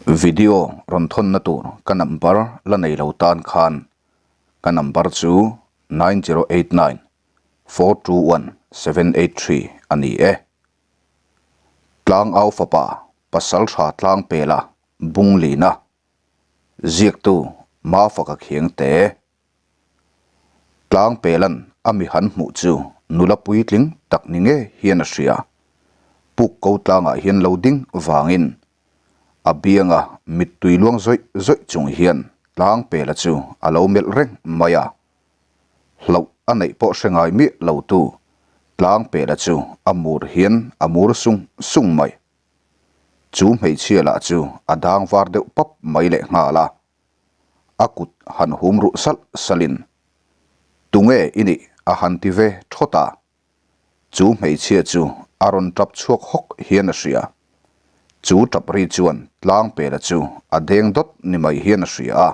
Video rawn thawnna tur ka number la nei lo tan khan ka number chu 9089 421 783 a ni e. Tlangau fapa pasal tha tlang pela bung lina ziaktu Mafaka khiang te. Tlang pelan a mi han hmuh chu nula puitling tak ni nge hian a hria. Puk ko tlangah hian lo ding vangin a bianga mittui luang zawih zawih chung hian tlang pela chu a lo melh reng mai a. Hlauh a neih pawh hre ngai miah lo tu tlang pela chu a mur hian a mur sung sung mai. Chu hmeichhia lah chu a dang var deuh pap mai leh nghal a. A kut han hum ruh salh salhin, Tunge i nih? a han ti ve thawt a. Chu hmeichhia chu a rawn tap chhuak hawk hian a hria. Chu tap ri chuan tlang pela chu a deng dawt ni mai hian a hria a.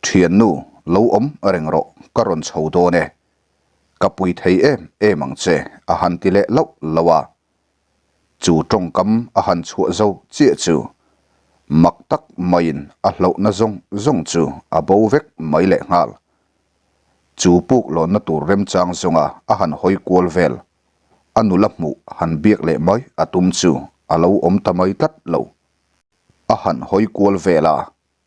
Thiannu, lo awm reng rawh, ka rawn chho dawn e. Ka pui thei em em ang che, a han ti leh lauh lauh a. Chu tawngkam a han chhuah zo chiah chu mak tak maiin a hlauhna zawng zawng chu a bo vek mai leh nghal. Chu puk lawnna tur remchang zawnga a han hawi kual vel, a nula hmuh han biak leh mai a tum chu a lo awm ta mai tlat lo. A han hawi kual vel a,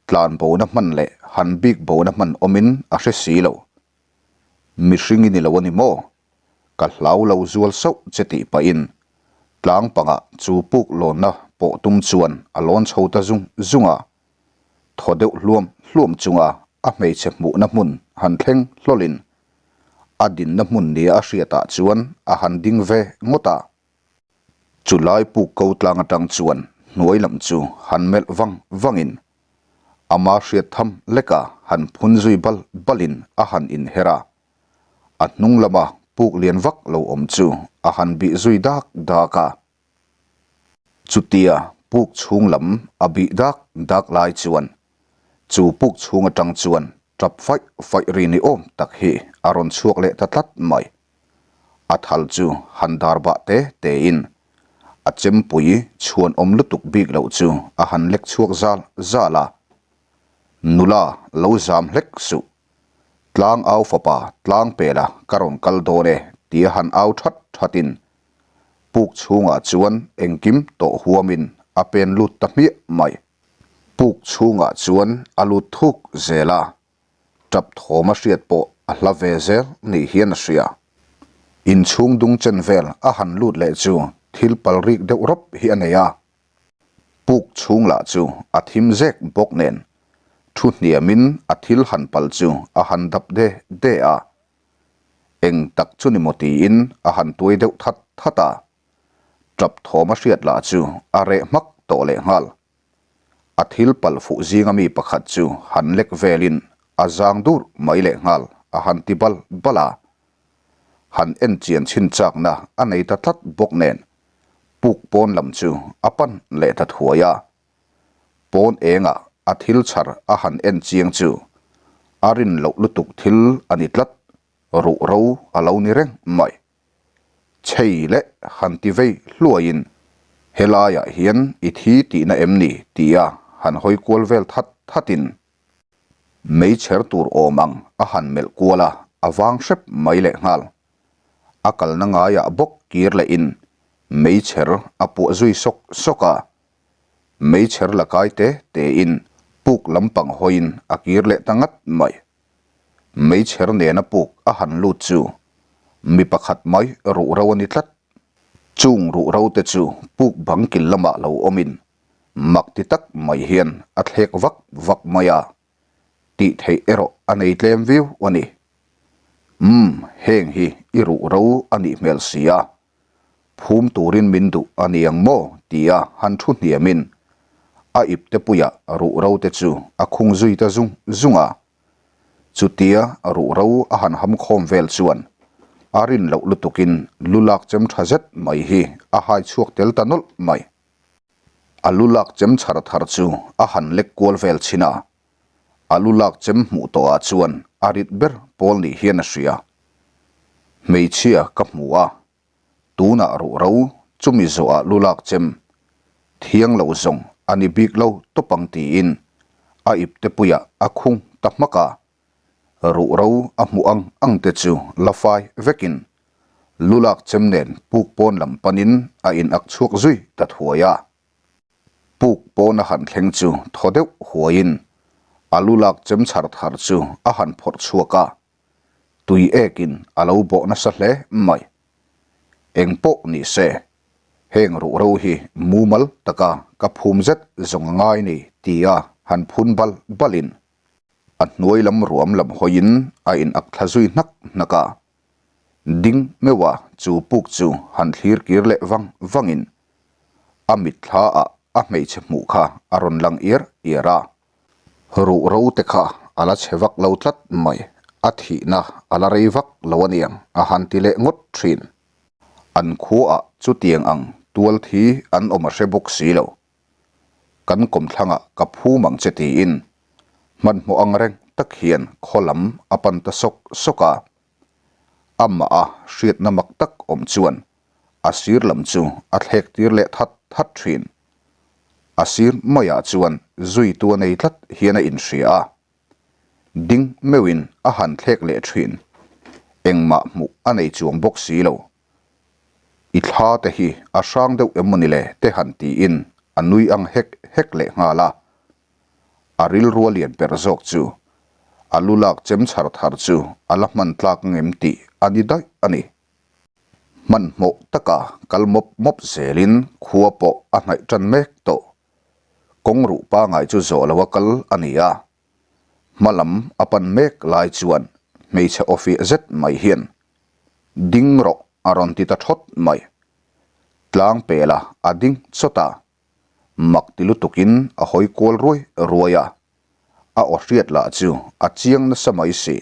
tlan bona hman leh han bik bona hman awmin a hre si lo. Mihring i ni lo a ni maw? Ka hlau lo zual sauh che tih pahin tlang pangah chu puk lawnna pawh tum chuan a lawn chho ta zung zung a. Thaw deuh hluam hluam chunga a hmeichhe hmuhna hmun han thleng hlawlin a dinna hmun nia a hriatah chuan a han ding ve ngawt a. Chu lai puk ko tlang atang chuan hnuai lam chu han melh vang vangin ama hriat tham leka han phun zui bal balin a han inher a. A hnung lama puk lian vak lo awm chu a han bih zui dak dak a. Chutia puk chhung lam a bih dak dak lai chuan chu puk chhung atang chuan tap faih faih ri ni awm tak hi a rawn chhuak leh ta tlat mai. A thal chu han dar bah te te in a chempui chhuan awm lutuk bik loh chu a han lek chhuak zal zal a. Nula lo zam hlek suh. Tlang au fapa tlang pela ka rawn kal dawn e tia han au that that in puk chhungah chuan engkim tawh huamin a pen lut ta hmiah mai. Puk chhungah chuan a lut thuk zel a, tap thawm a hriat pawh a hla ve zel nih hian a hria. Inchhung dung chen vel a han lut leh chu thil pal rik deuh rawp hi a nei a. Puk chhung lah chu a thim zek bawk nen thu hniamin a thil han pal chu a han dap de de a. Eng tak chu ni maw tiin a han tuai deuh that that a. Tap thawm a hriat lah chu a reh hmak tawh lehnghal. A thil palh fuh zinga mi pakhat chu han lek velin a zang dur mai lehnghal a han ti bal bal a. Han en chian chhin chakna a nei ta tlat bawk nen puk pawn lam chu a pan leh ta thuai a. Pawn engah a thil chhar a han en chiang chu a rin loh lutuk thil a ni tlat, ruh ro a lo ni reng mai. Chhei leh han ti vei hluaiin helaiah hian i thi tihna em ni tia han hawi kual vel that thatin meichher tur awm ang a han melh kual a, a vang hrep mai lehnghal. A kalna ngaiah bawk kir lehin meichher a puah zui sawk sawk a, meichher la kai te tein puk lampang hawiin a kir leh ta ngat mai. Meichher nena puk a han lut chu mi pakhat mai ruh ro a ni tlat. Chung ruh ro te chu puk bang kil lamah lo awmin mak ti tak mai hian a thlek vak vak mai a, tih theih erawh a nei tlem viau a ni. Umm, heng hi i ruh ro a nih hmel si a, phum turin min duh a ni ang maw? tia han thu hniamin a ipte puiah ruh ro te chu a khung zui ta zung zung a. Chutia ruh ro a han ham khawm vel chuan a rin loh lutukin lu lak chem tha zet mai hi a hai chhuak tel ta nawlh mai. A lu lak chem chhar thar chu a han lek kual vel chhin a, a lu lak chem hmuh tawhah chuan a rit ber pawl nih hian a hria. Hmeichhia ka hmu a, tunah ruh ro chumi zawhah lu lak chem thiang lo zawng a ni bik lo tawp ang tiin a iptepuiah a khung ta hmak a. Ruhro a hmuh ang ang te chu la fai vekin lulak chem nen puk pawn lam panin a in ak chhuak zui ta thuai a. Puk pawn a han thleng chu thaw deuh huaiin a lulak chem chhar thar chu a han phawrh chhuak a, tui ekin a lo bawh nasa hle mai. Eng pawh ni se, heng ruhro hi mumal taka ka phum zet zawng a ngai ni tia han phun bal balin a hnuai lam ruam lam hawiin a in ak thla zui hnak hnak a. Ding meuha chu puk chu han thlir kir leh vang vangin a mitthla ah a hmeichhe hmuh kha a rawn lang iar iar a. Ruh ro te kha a la chhe vak lo tlat mai, a thihna a la rei vak lo aniang a han ti leh ngawt thin. An khuaah chutiang ang tual thi an awm a hre bawk si lo. Kan kawmthlangah ka phum ang che tiin hmanhmawh ang reng tak hian khaw lam a pan ta sawk sawk a. Amah a hriatna mak tak awm chuan a sir lam chu a thlek tir leh that that thin. A sir maiah chuan zuitu a nei tlat hian a inhria a, ding meuhin a han thlek leh thin. Engmah hmuh a nei chuang bawk si lo. I thla te hi a hrang deuh em mawni le te han tiin a nui ang hek hek leh nghal a. A rilrua lian per zawk chu a lu lak chem chhar thar chu a la hman tlak ngem tih a ni daih a ni. Hmanhmawh taka kal mawp mawp zelin khua pawh a hnaih tan mek tawh. Kawng ruh pangai chu zawh loa kal a ni a. Hma lam a pan mek lai chuan hmeichhe aw fiah zet mai hian, Ding rawh a rawn ti ta thawt mai. Tlang pela a ding chawt a. Mak ti lutukin a hawi kual ruai ruai a. A aw hriat lah chu a chiang nasa mai si.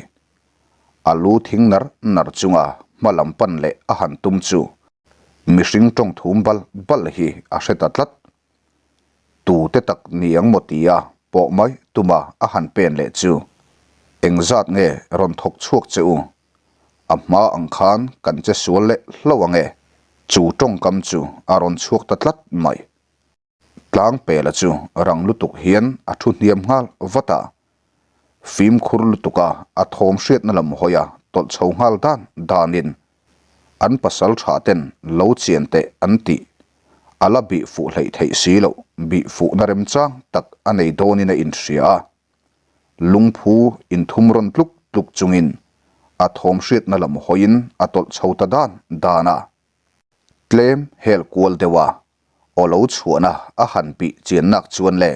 A lu thing nar nar chunga hma lam pan leh a han tum chu mihring tawng thum bal bal hi a hre ta tlat. Tu te tak ni ang maw tia pawh mai tuma a han pen leh chu engzat nge rawn thawk chhuak che u? A hma ang khan kan che sual leh hlo ang e. Chu tawngkam chu a rawn chhuak ta tlat mai. Tlangpela chu rang lutuk hian a thu hniam nghal vat a, fimkhur lutuka a thawm hriatna lam hawi a tawlh chho nghal dan danin an pasal tha ten lo chian teh an tih a la bih fuh hleih theih si loh bih fuhna remchang tak a nei dawnin a inhria a, lungphu inthum rawn tluk tluk chungin a thawm hriatna lam hawiin a tawlh chho ta dan dan a, tlem hel kual deuh a aw lo chhuahna a han pih chian nak chuan le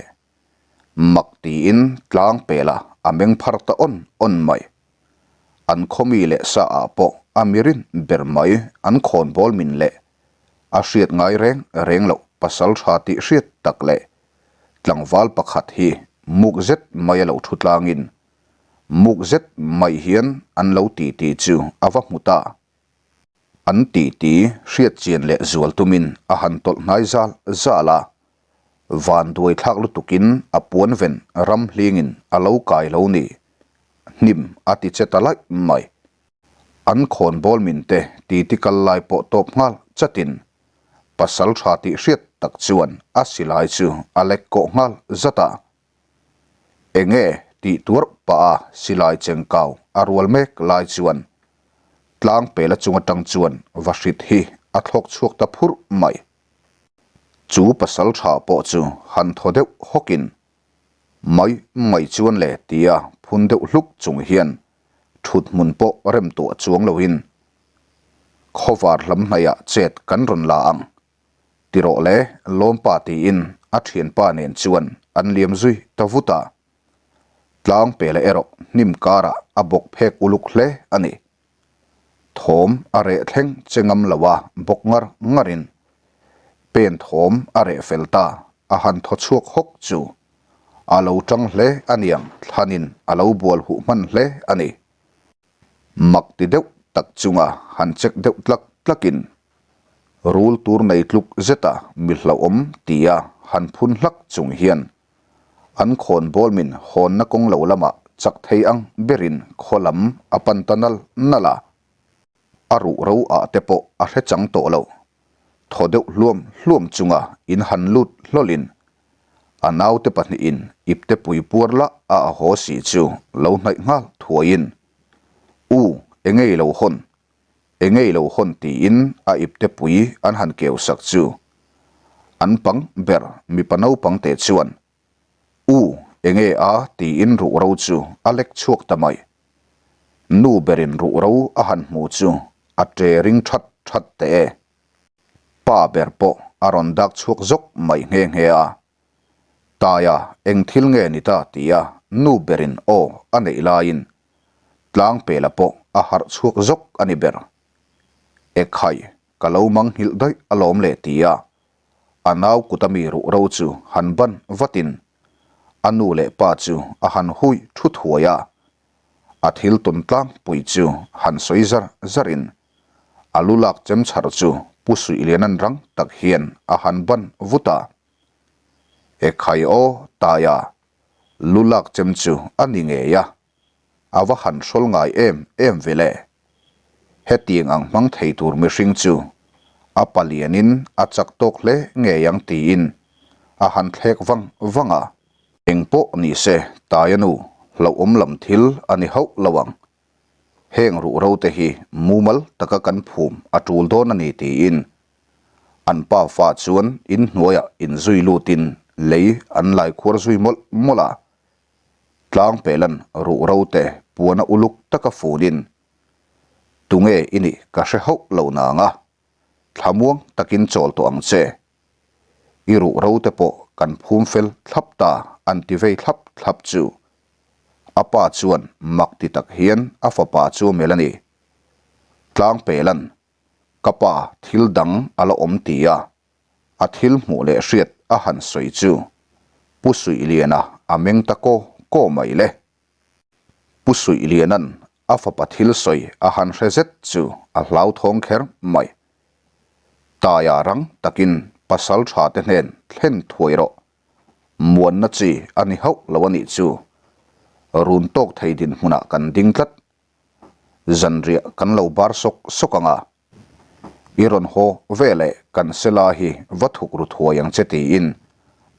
mak tiin tlang pela a meng phar ta awn awn mai. An khawmi leh sa ah pawh a mirin ber mai an khawn bawl min leh a hriat ngai reng reng loh pasal tha tih hriat tak leh tlangval pakhat hi muk zet mai a lo thu tlangin muk zet mai hian an lo titi chu a va hmu ta. An titi hriat chian leh zual tumin a han tawlh hnai zal zal a, van duai thlak lutukin a puan ven ram hlingin a lo kai lo ni, hnim a ti che ta laih mai. An khawn bawl min te titi kal lai pawh tawp nghal chatin pasal tha tih hriat tak chuan a silai chu a lek kawh nghal zat a. Enge tih tuar pah a silai chengkau a rual mek lai chuan tlang pela chung atang chuan vahrit hi a thlawk chhuak ta phurh mai. Chu pasal tha pawh chu han thaw deuh hawkin mai mai chuan le tia phun deuh hluk chung hian thut hmun pawh rem tuah chuang loin khawvar hlam hnaihah chet kan rawn la ang. Ti rawh le, Lawmpa tiin a thianpa nen chuan an liam zui ta vut a. Tlang pela erawh hnim karah a bawk phek uluk hle a ni. Thawm a reh thleng che ngam lo a bawk ngar ngarin pen thawm a reh fel ta a han thaw chhuak hawk chu a lo tang hle a niang thlanin a lo bual huh hman hle a ni. Mak ti deuh tak chunga han check deuh tlak tlakin rul tur nei tluk zeta mi hlauhawm tia han phun hlak chung hian an khawn bawl min hawnna kawng lo lamah chak thei ang berin khaw lam a pan ta nal nal a, a ruh ro ah te pawh a hre chang tawh lo. Thaw deuh hluam hluam chunga in han lut hlawlin. A naute pahnihin ipte pui puar lah a a haw si chu lo hnaih nghal thuaiin, U, enge i lo hawn? Enge i lo hawn tiin a ipte pui an han keu sak chu an pang ber mipa naupang te chuan, U, enge a tiin ruhro chu a lek chhuak ta mai. Nu berin ruhro a han hmu chu a ṭe ring ṭhat ṭhat teh e. Pa ber pawh a rawn dak chhuak zawk mai nghe nghe a. Taia eng thil nge ni ta tia nu berin aw a neih laiin Tlangpela pawh a harh chhuak zawk a ni ber. Ekhai, ka lo mang nghilh daih alawm le tia a nau kut ami ruhro chu han ban vatin a nu leh pa chu a han hui thu thuai a. A thil tawn tlangpui chu han sawi zar zarin A lu lak chem chhar chu Pu Suihlianan rang tak hian a han ban vut a. Ekhai aw, Taia, lu lak chem chu a ni ngei a, a va han hrawl ngai em em ve le. Hetiang ang hmang thei tur mihring chu a palianin a chak tawk hle ngei ang tiin a han thlek vang vang a. Eng pawh ni se, Taia nu, hlauhawm lam thil a ni hauh lo ang. Heng ruhro te hi mumal taka kan phum a tul dawn a ni tiin an pa fa chuan in hnuaiah inzui lutin lei an lai khuar zui mawlh mawlh a. Tlangpelan ruhro te puana uluk taka funin, Tunge i nih ka hre hauh lo nang a, thlamuang takin chawl tawh ang che. I ruhro te pawh kan phum fel thlap ta an ti vei thlap thlap chu. A pa chuan mak ti tak hian a fapa chu a melh a ni. Tlangpelan, Ka pa thil dang a la awm ti a, a thil hmuh leh hriat a han sawi chu Pu Suihliana a meng ta kaw kaw mai le. Pu Suihliana'n a fapa thil sawi a han hre zet chu a hlauthawng kher mai. Taia rang takin pasal tha te hnen thlen thuai rawh. Muanna chi a ni hauh lo a nih chu. Run tawk thei dinhmunah kan ding tlat. Zanriah kan lo bar sawk sawk ang a. I rawn haw ve leh kan sela hi va thuk ru thuai ang che tiin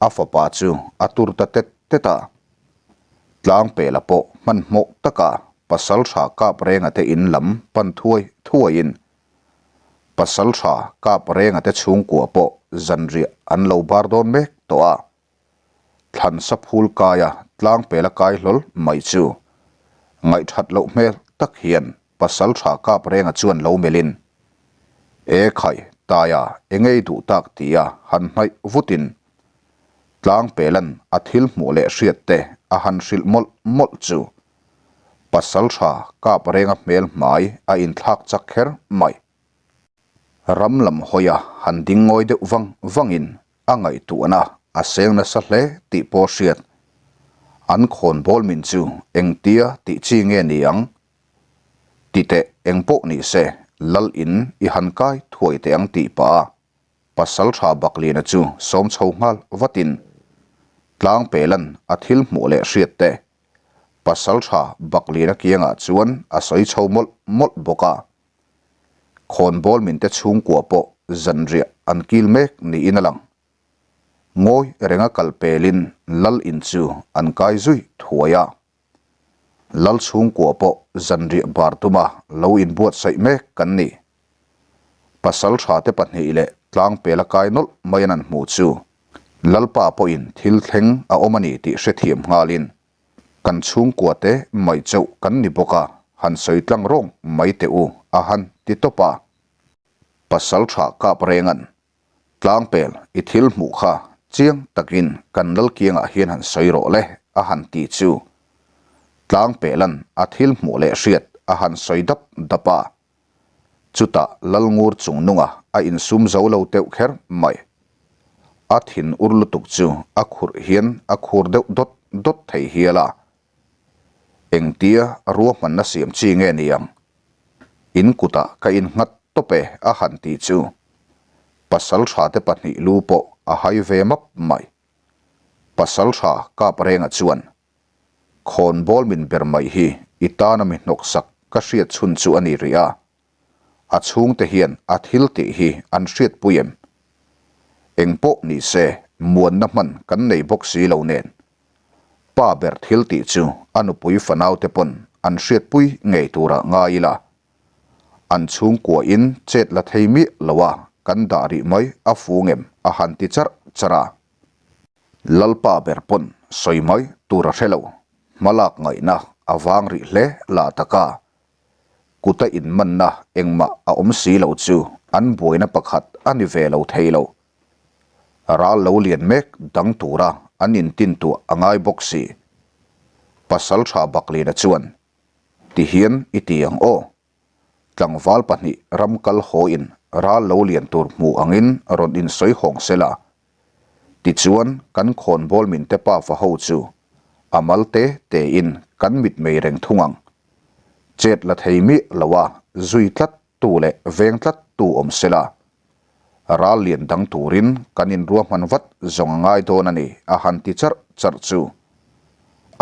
a fapa chu a tur ta tet tet a. Tlangpela pawh hmanhmawh taka Pasaltha Kaprenga te in lam pan thuai thuaiin Pasaltha Kaprenga te chhungkua pawh zanriah an lo bar dawn mek tawh a. Thlansa phul kaia tlangpela kai hlawl mai chu ngaihthat loh hmel tak hian Pasaltha Kaprenga chuan lo melhin, E khai, Taia, engei duh tak tia han hnaih vutin Tlangpelan a thil hmuh leh hriat te a han hrilh mawlh mawlh chu Pasaltha Kaprenga hmel hmai a inthlak chak kher mai. Ram lam hawia han ding ngawi deuh vang vangin a ngaihtuahna a seng nasa hle tih pawh hriat. An khawnbawl min chu engtia tih chi nge ni ang? Ti teh eng pawh ni se lal in i han kai thuai teh ang tih pah a Pasaltha Bakliana chu sawm chho nghal vatin Tlangpelan a thil hmuh leh hriat te Pasaltha Bakliana kiangah chuan a sawi chho mawlh mawlh bawk a. Khawnbawl minte chhungkua pawh zanriah an kil mek niin a lang. Ngawi renga kal pelin Lal in chu an kai zui thuai a. Lal chhungkua pawh zanriah bar tuma lo inbuatsaih mek kan ni. Pasaltha te pahnih leh tlangpel a kai nawlh mai an an hmuh chu Lalpa pawhin thil thleng a awm a ni tih hrethiam nghalin Kan chhungkua te mai chauh kan ni bawk a, han sawi tlang rawng mai teh u a han ti tawp a. Pasal tha kap rengan, Tlangpel i thil hmuh kha chiang takin kan lal kiangah hian han sawi rawh le a han ti chu. Tlangpelan a thil hmuh leh hriat a han sawi dap dap a. Chutah Lalngur chungnunga a insum zo lo teuh kher mai. A thin ur lutuk chu a khurh hian a khur deuh dawt dawt thei hial a. Engtia ruahmanna siam chi nge ni ang? In kutah ka innghat tawp e a han ti chu Pasaltha te pahnih lu pawh a hai ve map mai. Pasaltha Kaprenga chuan Khawnbawl min ber mai hi i tana mi hnawksak ka hriat chhun chu a ni rih a, a chhungte hian a thil tih hi an hriatpui em? Engpawh ni se, Muanna hman kan nei bawk si lo nen. Pa ber thil tih chu a nupui fanaute pawn an hriatpui ngei turah ngai ila. An chhungkua in chet la thei miah lo a, kan dah rih mai a fu ngem a han ti charh charh a. Lalpa ber pawn sawi mai tur a hre lo, hmalak ngaihna a vang rih hle lah tak a. Kuta inmanna engmah a awm si lo chu an buaina pakhat a ni ve lo thei lo. Ral lo lian mek dang tura an intintuah a ngai bawk si. Pasal tha Baklina chuan, Tihian i ti ang aw. Tlangval pahnih ram kal haw in ral lo lian tur hmu angin rawn insawi hawng se la. Tichuan kan khawnbawl min te pafa ho chu a mal te te in kan mitmei reng thung ang. Chet la thei miah lo a zui tlat tu leh veng tlat tu awm se la, ral lian dang turin kan inruahman vat zawng a ngai dawn a ni a han ti charh charh chu.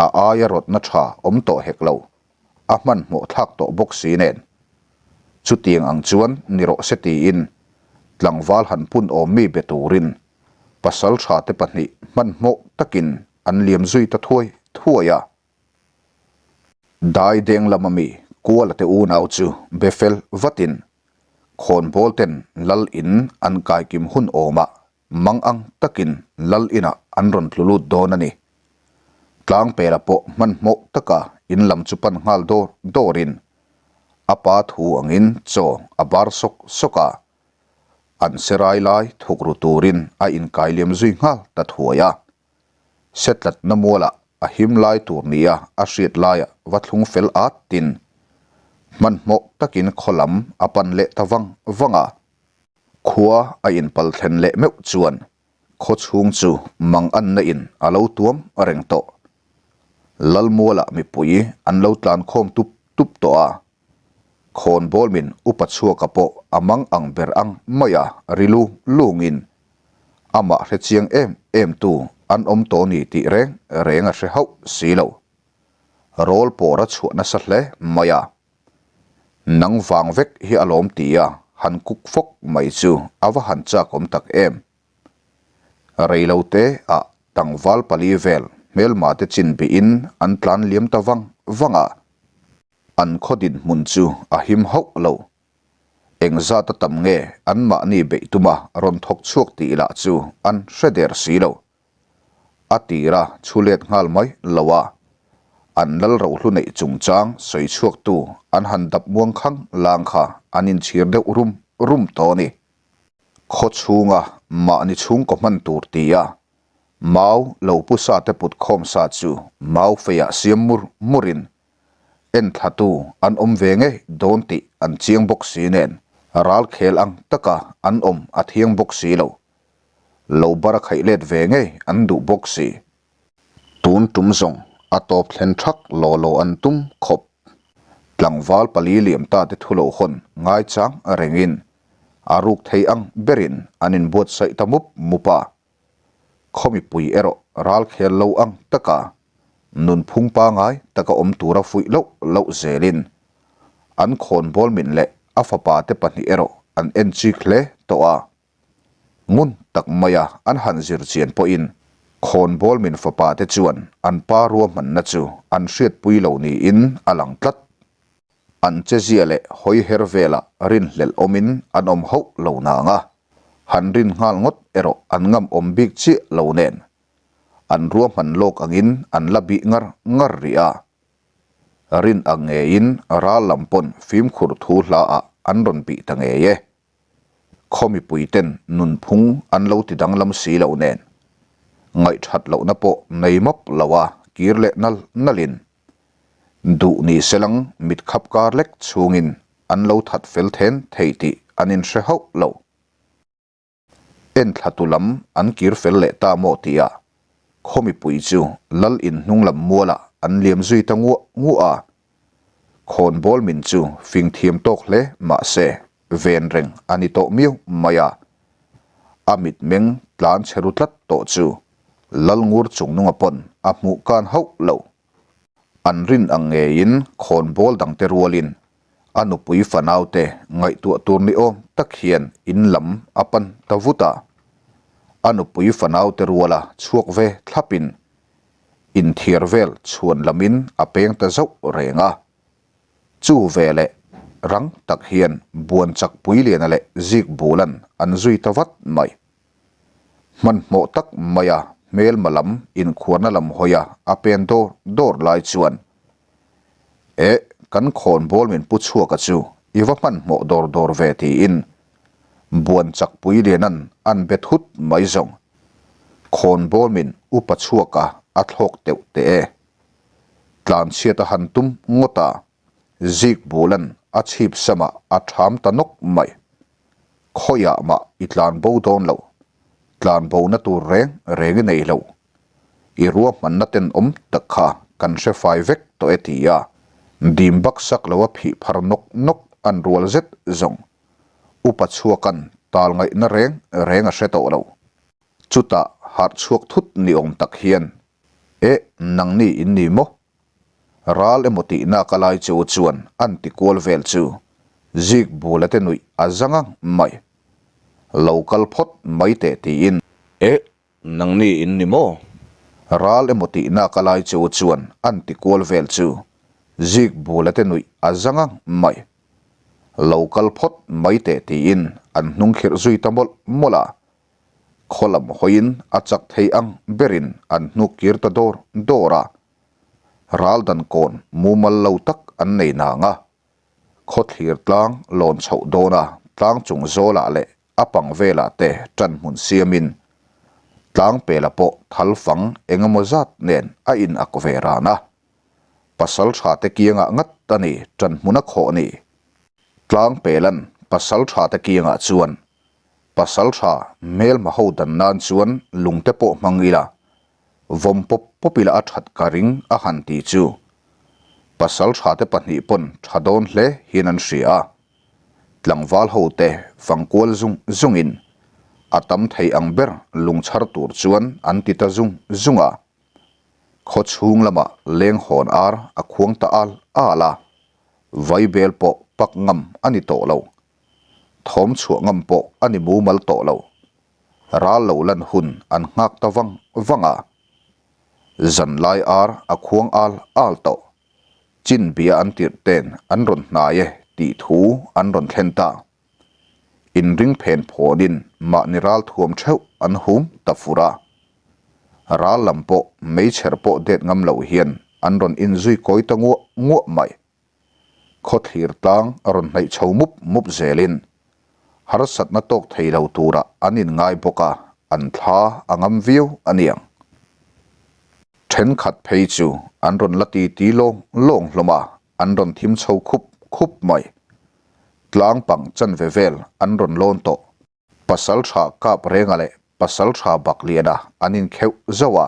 A aia rawtna tha awm tawh hek lo, a hmanhmawh thlak tawh bawk si nen. Chutiang ang chuan ni rawh se tiin tlangval han pun awm mi be turin pasal tha te pahnih hmanhmawh takin an liam zui ta thuai thuai a. Dai deng lama mi Kuala te unau chu be fel vatin khawnbawl ten lal in an kaikim hun awmah mang ang takin lal inah an rawn tlu lut dawn a ni. Tlangpela pawh hmanhmawh taka in lam chu pan nghal dawr dawrin a pa thu angin chaw a bar sawk sawk a, an serai lai thuk ru turin a inkailiam zui nghal ta thuai a. Setlatna mualah a him lai tur nia a hriat laiah va thlung fel at tin hmanhmawh takin khaw lam a pan leh ta vang vang a. Khua a inpal thlen leh meuh chuan khaw chhung chu mang anna in a lo tuam reng tawh. Lalmualah mipui an lo tlan khawm tup tup tawh a. Khawnbawl min upa chhuaka pawh a mang ang ber ang mai a ri lung lungin amah hre chiang em em tu an awm tawh ni tih reng reng a hre hauh si lo. Rawl pawr a chhuah nasa hle mai a. Nang vang vek hi a lawm ti a han kuk fawk mai chu a va han chak awm tak em. Reilo te ah tlangval pali vel hmelma te chin bihin an tlan liam ta vang vang a. An khaw dinhmun chu a him hauh lo. Engzat a tam nge anmahni beih tuma rawn thawk chhuak tih lah chu an hre der si lo. A tira chhu let nghal mai lo a, an lal rohlu neih chungchang sawi chhuaktu an han dap muang khang lang kha an inchhir deuh rum rum tawh a ni. Khaw chhunga mahni chhungkaw hman tur tia mau lo pu sa te put khawm sa chu mau feiah siam mur murin Enthlatu an awm ve ngei dawn tih an chiang bawk si nen ral khel ang taka an awm a thiang bawk si lo. Lo bar a khaih let ve ngei an duh bawk si. Tun tum zawng a tawp thlen thak law law an tum khawp. Tlangval pali liam ta te thu lo hawn ngaichang rengin a ruk thei ang berin an inbuatsaih ta mup mup a. Khaw mipui erawh ral khel lo ang taka nunphung pangai taka awm tura fuih loh loh zelin an khawnbawl min leh a fapa te pahnih erawh an en chik hle tawh a. Ngun tak maia an han zir chian pawhin khawnbawl min fapa te chuan an pa ruahmanna chu an hriatpui lo niin a lang tlat. An chezia leh hawi her velah rinhlelh awmin an awm hauh lo nang a, han rin nghal ngawt erawh an ngam awm bik chiah lo nen. An ruahman lawk angin an la bih ngar ngar rih a. Rin ang ngeiin ral lam pawn fimkhur thu hla ah an rawn bih ta ngei e. Khaw mipuiten nunphung an lo ti danglam si lo nen. Ngaihthat lohna pawh nei map lo a kir leh nal nalin Duh ni selang mit khap kar lek chhungin an lo that fel then thei tih an inhre hauh lo. Enthlatu lam an kir fel leh ta maw tihah khaw mipui chu lal in hnung lam mualah an liam zui ta nguah nguah a. Khawnbawl min chu fing thiam tawk hle mahse ven reng a ni tawh miau mai a. A mitmeng tlan chhe ru tlat tawh chu lal ngur chungnunga pawn a hmuh kan hauh lo. An rin ang ngeiin khawnbawl dangte rualin a nupui fanaute ngaihtuah tur ni awm tak hian in lam a pan ta vut a. A nupui fanaute ruala chhuak ve thlapin inthiar vel chhuan lamin a peng ta zauh reng a. Chu veleh rang tak hian Buanchak Puiliana leh Zikbulan an zui ta vat mai. Hmanhmawh tak maia hmelma lam inkhuarna lam hawia a pen dawr dawr lai chuan, Eh, kan khawnbawl min pu chhuaka chu i va hmanhmawh dawr dawr ve tiin Buanchak Puiliana'n an be thut mai zawng. Khawnbawl min upa chhuaka a thlawk teuh teh e. Tlanchhiat a han tum ngawt a, Zikbula'n a chhip samah a ṭham ta nawk mai. Khawiah mah i tlan bo dawn lo, tlan bona tur reng reng i nei lo. I ruahmanna tenawm tak kha kan hre fai vek tawh e ti a, dim baksak lo a phih phar nawk nawk an rual zet zawng. Upa chhuakan tal ngaihna reng reng a hre tawh lo. Chutah harh chhuak thut ni awm tak hian, Eh, nangni in ni maw? Ral emaw tihna ka lai che u chuan an ti kual vel chu Zik bula te nuih a zang ang mai. Lo kal phawt mai teh tiin. Eh, nangni in ni maw? Ral emaw tihna ka lai che u chuan an ti kual vel chu Zik bula te nuih a zang ang mai. Lo kal phawt mai teh tiin an hnung khirh zui ta mawlh mawlh a. Khaw lam hawiin a chak thei ang berin an hnuk kir ta dawr dawr a. Ral dan kawn mumal lo tak an nei nang a, khaw thlir tlang lawn chhoh dawn a tlang chung zawlah leh a pang velah te tan hmun siamin tlang pela pawh thal fang eng emaw zat nen a in ak ve ran a. Pasal tha te kiangah ngat a ni tan hmun a khawh ni. Tlang pelan pasal tha te kiangah chuan pasal tha hmelma ho dan nan chuan lungte pawh hmang ila Vawm pawp pawp ila a that ka ring a han ti chu pasal tha te pahnih pawn tha dawn hle hian an hria a. Tlangval ho te fang kual zung zung in a tam thei ang ber lung chhar tur chuan an ti ta zung zung a. Khaw chhung lamah leng hawn ar a khuang ta al al a, vaibel pawh pak ngam a ni tawh lo. Thawm chhuah ngam pawh a ni mumal tawh lo. Ral lo lan hun an nghak ta vang vang a. Zan lai ar a khuang al al tawh. Chin bia an tirh ten an rawn hnai e tih thu an rawn thlen ta. Inring phen phawnin mahni ral thuam theuh an hum ta fur a. Ral lam pawh meichher pawh det ngam lo hian an rawn inzui kawi ta nguah nguah mai. Khawthlir tlang a rawn hnaih chho mup mup zelin harsatna tawk thei lo turah an inngai bawk a, an thla a ngam viau a niang. Thenkhat phei chu an rawn la ti ti lawng lawng hlawm a, an rawn thim chho khup khup mai. Tlang pang chanve vel an rawn lawn tawh. Pasal tha kap renga leh pasal tha bak liana an inkheuh zauh a,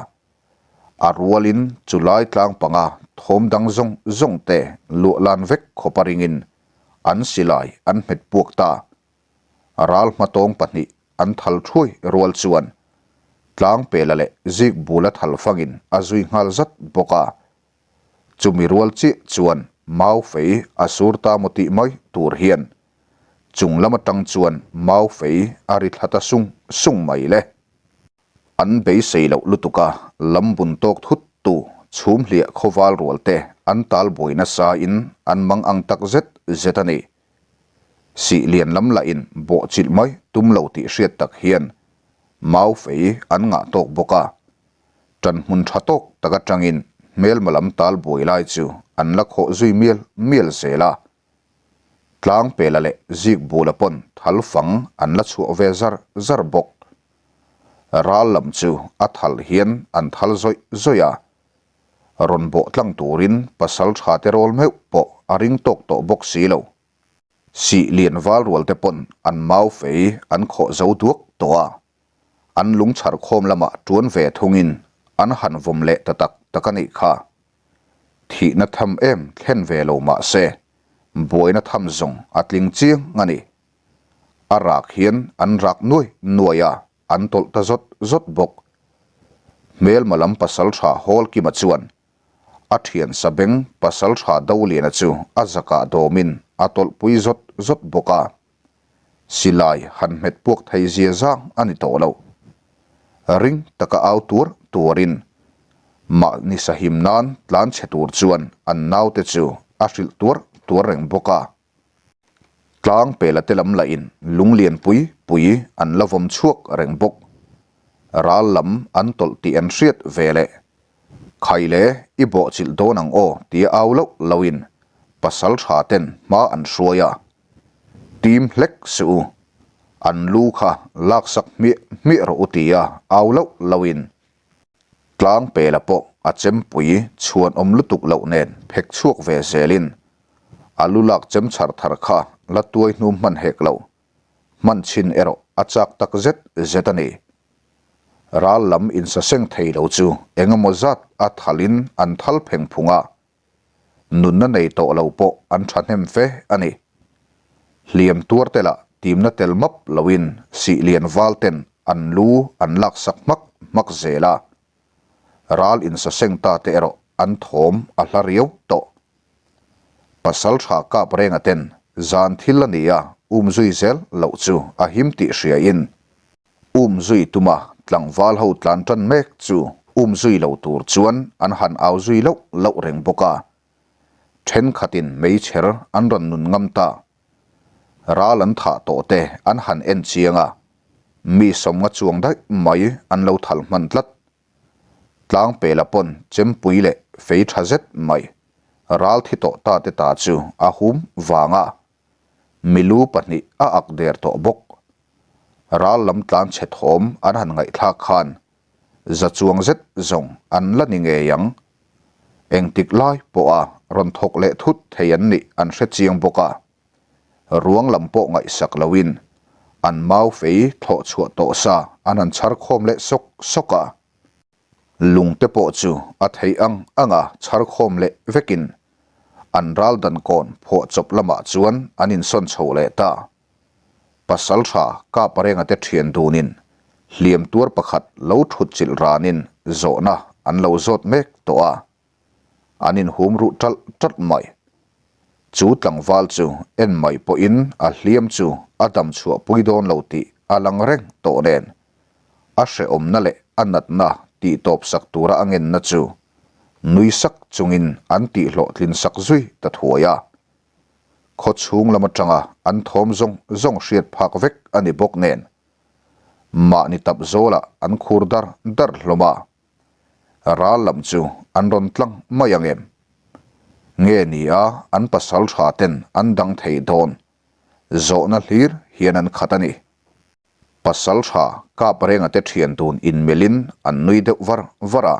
a rualin chu lai tlang panga thawm dang zawng zawng te luah lan vek khawpa ringin an silai an hmet puak ta. Ral hmatawng pahnih an thal thuai rual chuan tlang pela leh zik bula thal fangin a zui nghal zat bawk a. Chumi rual chiah chuan mau fei a sur ta maw tih mai tur hian Chung lam atang chuan mau fei a ri thla ta sung sung mai le. An beisei loh lutuk a, lam bun tawk thut tu chhum hliah khawval rual te an tal buai nasa in an mang ang tak zet zet a ni. Sih lian lam lah in bawh chilh mai tum lo tih hriat tak hian mau fei an ngah tawk bawk a. Tan hmun tha tawk tak atangin hmelma lam tal buai lai chu an la khawh zui mial mial zel a. Tlangpela leh Zikbula pawn thal fang an la chhuah ve zar zar bawk. Ral lam chu a thal hian an thal zawih zawih a, rawn bawh tlang turin pasal tha te rawl meuh pawh a ring tawk tawh bawk si lo. Sih lian val rual te pawn an mau fei an khawh zo duak tawh a, an lung chhar khawm lamah tuan ve thungin an han vawm leh ta tak tak a nih kha. Thihna tham em thlen ve lo mah se, buaina tham zawng a tling chiang a ni. A rak hian an rak nuai nuai a, an tawlh ta zawt zawt bawk. Hmelma lam pasaltha Hawlkima chuan a thian sabeng pasaltha Doliana chu a zakah dawmin a tawlhpui zawt zawt bawk a. Silai han hmet puak thei zia zang a ni tawh lo. Ring taka au tuar tuarin mahni sahim nan tlan chhe tur chuan an naute chu a hrilh tuar tuar reng bawk a. Tlang pela te lam lahin lung lian pui pui an la vawm chhuak reng bawk. Ral lam an tawlh tih an hriat ve leh. Khai le, i bawhchilh dawn ang aw tia au loh lohin pasal tha ten hma an hruai a. Tim hlek suh u, an lu kha laksak hmiah hmiah rawh u tia au loh lohin Tlang pela pawh a chempui chhuan awm lutuk loh nen phek chhuak ve zelin a lu lak chem chhar thar kha la tuai hnu hman hek lo, hman chhin erawh a chak tak zet zet a ni. Ral lam insaseng thei lo chu eng emaw zat a thalin an thal pheng phung a, nunna nei tawh lo pawh an thahnem fe a ni. Hliam tuar te lah timna tel map loin sih lian val ten an lu an laksak hmak hmak zel a, ral insaseng ta te erawh an thawm a hla riau tawh. Pasal tha kap renga ten zan thil a ni a, umzui zel loh chu a him tih hriain Um zui tuma tlangval ho tlan tan mek chu um zui lo tur chuan an han au zui loh loh reng bawk a. Thenkhatin meichher an rawn nun ngam ta. Ral an thah tawh te an han en chiang a, mi sawmnga chuang daih mai an lo thal hman tlat. Tlangpela pawn chempui leh fei tha zet mai ral thi tawh ta te ta chu a hum vang a, milu pahnih a ak der tawh bawk. Ral lam tlan chhe thawm an han ngaihthlak khan za chuang zet zawng an la ni ngei ang. Engtik lai pawha rawn thawk leh thut thei an nih an hre chiang bawk a. Ruang lam pawh ngaihsak loin an mau fei thlawh chhuah tawh sa an han chhar khawm leh sawk sawk a. Lung te pawh chu a theih ang anga chhar khawm leh vekin an ral dan kawn phuah chawp lamah chuan an insawn chho leh ta. Pasal tha kap renga te thian dunin hliam tuar pakhat lo thut chilh ranin zawhna an lo zawt mek tawh a, an inhum ruh ṭalh ṭalh mai. Chu tlangval chu en mai pawhin a hliam chu a dam chhuah pui dawn lo tih a lang reng tawh nen, a hrehawmna leh a natna tih tawp sak tura a ngenna chu nui sak chungin an tih hlawhtlin sak zui ta thuai a. Khaw chhung lam atanga an thawm zawng zawng hriat phak vek a ni bawk nen, mahni tap zawlah an khur dar dar hlawm a, ral lam chu an rawn tlang mai ang em? Nge ni a an pasal tha ten an dang thei dawn? Zawhna hlir hian an khat a ni. Pasal tha kap renga te thian dun inmelhin an nui deuh var var a,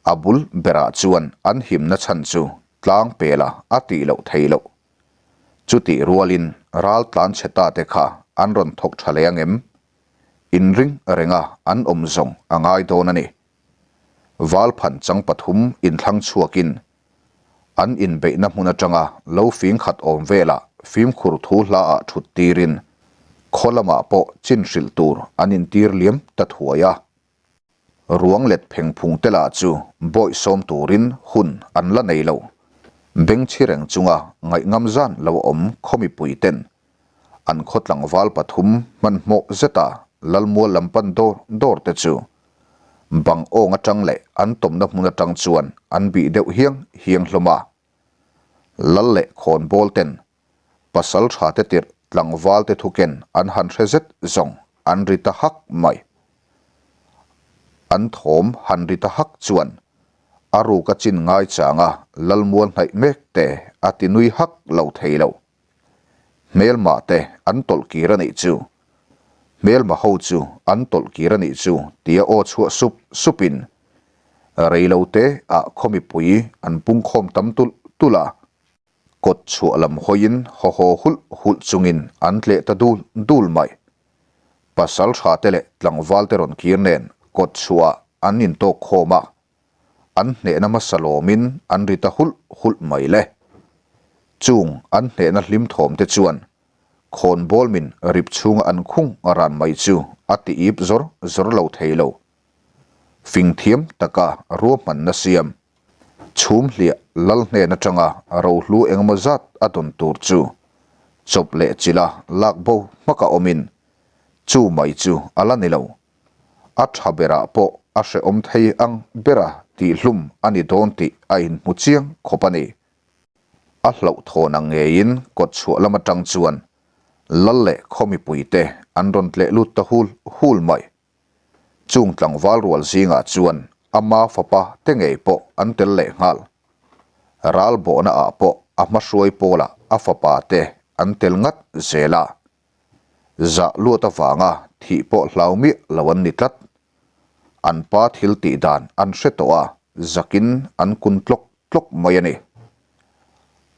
A bul berah chuan an himna chhan chu tlang pela a tih loh theih loh. Chutih rualin ral tlan chhe ta te kha an rawn thawk tha leh ang em? Inring renga an awm zawng a ngai dawn a ni. Valphan chang pathum inthlang chhuakin an inbeihna hmun atanga lo fing khat awm velah fimkhur thu hlaah thut tirin khaw lamah pawh chin hrilh tur an intir liam ta thuai a. Ruang let pheng phung te lah chu bawih sawm turin hun an la nei lo. Bengchhi reng chunga ngaihngam zan lo awm khaw mipui ten an khaw tlangval pathum hmanhmawh zeta Lalmual lam pan dawr dawr te chu bang awng atang leh an tawmna hmun atang chuan an bih deuh hiang hiang hlawm a. Lal leh khawnbawl ten Pasal tha te tirh tlangval te thuken an han hre zet zawng an ri ta hak mai. An thawm han ri ta hak chuan a ruk a chin ngai changa Lalmual hnaih mek te a ti nui hak lo thei lo. Hmelma te an tawlh kir a nih chu. Hmelma ho chu an tawlh kir a nih chu tia aw chhuah sup supin reilo te ah khaw mipui an pungkhawm tam tulh tulh a. Kawt chhuah lam hawiin haw haw hulh hulh chungin an tleh ta dul dul mai. Pasal tha te leh tlangval te rawn kir nen kawt chhuah an intawk khawm a, an hnehna hmasa lawmin an ri ta hulh hulh mai le. Chung an hnehna hlim thawm te chuan khawnbawl min rip chhunga an khung ran mai chu a ti ip zawr zawr lo thei lo. Fing thiam taka ruahmanna siam Chhum hliah lal hnen atanga rohlu engemaw zat a dawn tur chu chawp leh chila lak bo hmaka awmin chu mai chu a la ni lo. A tha berah pawh a hrehawm thei ang bera tihhlum a ni dawn tih a inhmu chiang khawp a ni. A hlauhthawn ang ngeiin kawtchhuah lam atang chuan Lal leh khaw mipuite an rawn tleh lut ta hul hul mai. Chung tlangval rual zingah chuan ama fapa te ngei pawh an tel leh nghal. Ral bawhna ah pawh a hmahruai pawlah a fapa te an tel ngat zel a. Zah luat avanga thih pawh hlau miah lo an ni tlat. An pa thil tih dan an hre tawh a, zakin an kun tlawk tlawk mai a ni.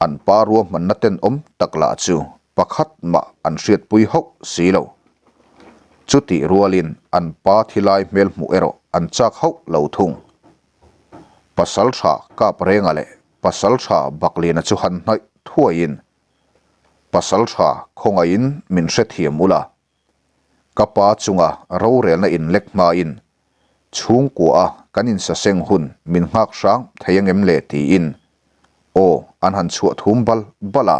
An pa ruahmanna tenawm tak lah chu pakhat mah an hriatpui hauh si lo. Chutih rualin an pa thilai hmel hmuh erawh an chak hauh lo thung. Pasaltha Kaprenga leh Pasaltha Bakliana chu han hnaih thuaiin Pasaltha khawngaihin min hrethiam ula, Ka pa chunga rorelna inlek hmain chhungkua a kan insaseng hun min nghak hrang thei angem le tiin aw an han chhuah thum bal bal a.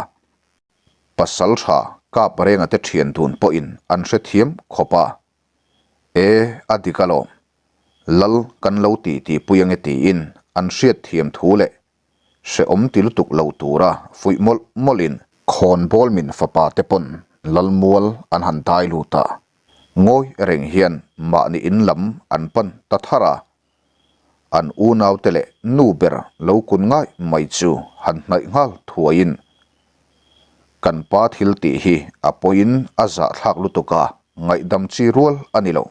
Pasaltha kap renga te thian dun pawhin an hrethiam khawp a. E, a dik alawm. Lal kan lo ti tihpui ange tiin an hriatthiam thu leh Hrehawm ti lutuk lo tura fuih mawlh mawlhin khawnbawl min fapa te pawn Lalmual an han dai lut a, ngawi reng hian mahni in lam an pan ta thar a. An unaute leh nu ber lo kun ngai mai chu han hnaih nghal thuaiin, Kan pa thil tih hi a pawiin a zahthlak lutuk a, ngaihdam chi rual a ni lo.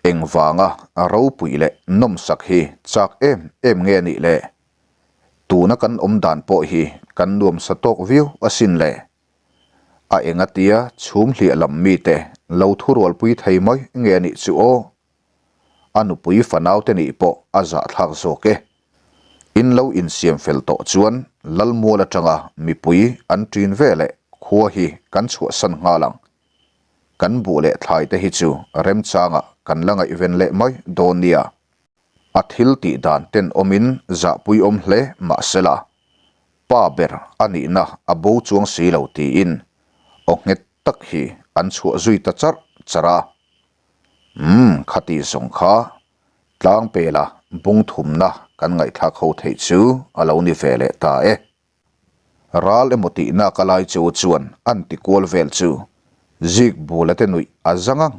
Engvanga ropui leh nawmsak hi chak em em nge nih le? Tuna kan awm dan pawh hi kan nuamsa tawk viau asin le. A engatia chhum hliah lam mite lo thurualpui thei mai nge nih chu aw? A nupui fanaute nih pawh a zahthlak zawk e. In lo insiam fel tawh chuan Lalmual atanga mipui an ṭin veleh khua hi kan chhuahsan nghal ang. Kan buh leh thlai te hi chu remchangah kan la ngaihven leh mai dawn nia. A thil tih dan tenawmin zahpuiawm hle mah sela, pa ber a nihna a bo chuang si lo tiin aw nghet tak hi an chhuah zui ta charh charh a. Umm, khati zawng kha tlangpela bung thumna kan ngaihthlak ho theih chu a lo ni ve leh ta e. Ral emaw tihna ka lai chu chuan an ti kual vel chu zik bula te nuih a zang ang.